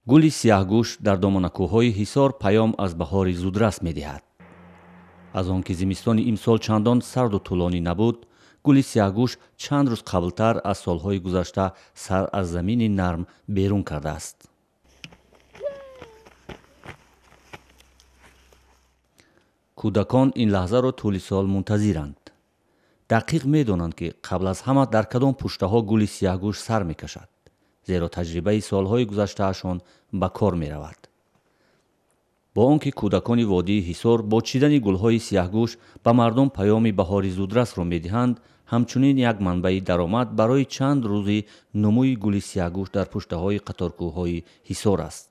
Гули сияҳгӯш дар доманакӯҳҳои Ҳисор паём аз баҳори зудрас медиҳад. Аз он ки зимистони имсол чандон сарду тӯлонӣ набуд, гули сияҳгӯш чанд рӯз қаблтар аз солҳои гузашта сар аз замини нарм берун кардааст. Кӯдакон ин лаҳзаро тӯли сол мунтазиранд. Дақиқ медонанд, ки қабл аз ҳама дар кадом пуштаҳо гули сияҳгӯш сар мекашад, зеро таҷрибаи солҳои гузаштаашон ба кор меравад. Бо он ки кӯдакони водии Ҳисор бо чидани гулҳои сияҳгӯш ба мардум паёми баҳори зудрасро медиҳанд, ҳамчунин як манбаи даромад барои чанд рӯзи нумӯи гули сияҳгӯш дар пуштаҳои қаторкӯҳҳои Ҳисор аст.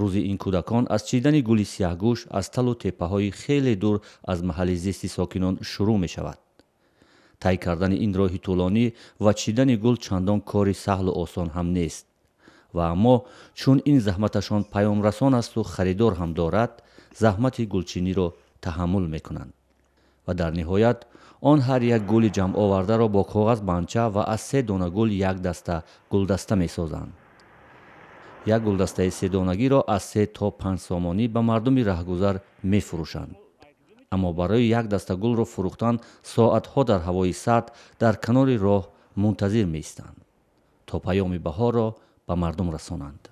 Рӯзи ин кӯдакон аз чидани гули сияҳгӯш аз талу теппаҳои хеле дур аз маҳалли зисти сокинон шурӯъ мешавад. Тай кардани ин роҳи тӯлонӣ ва чидани гул чандон кори саҳлу осон ҳам нест. Ва аммо чун ин заҳматашон паёмрасон асту харидор ҳам дорад, заҳмати гулчиниро таҳаммул мекунанд. Ва дар ниҳоят он ҳар як гули ҷамъовардаро бо коғаз банча ва аз се дона гул як даста гулдаста месозанд. Як гулдастаи седонагиро аз 3 то 5 сомонӣ ба мардуми раҳгузар мефурӯшанд. Аммо барои як даста гулро фурӯхтан соатҳо дар ҳавои сард дар канори роҳ мунтазир меистанд, то паёми баҳорро ба мардум расонанд.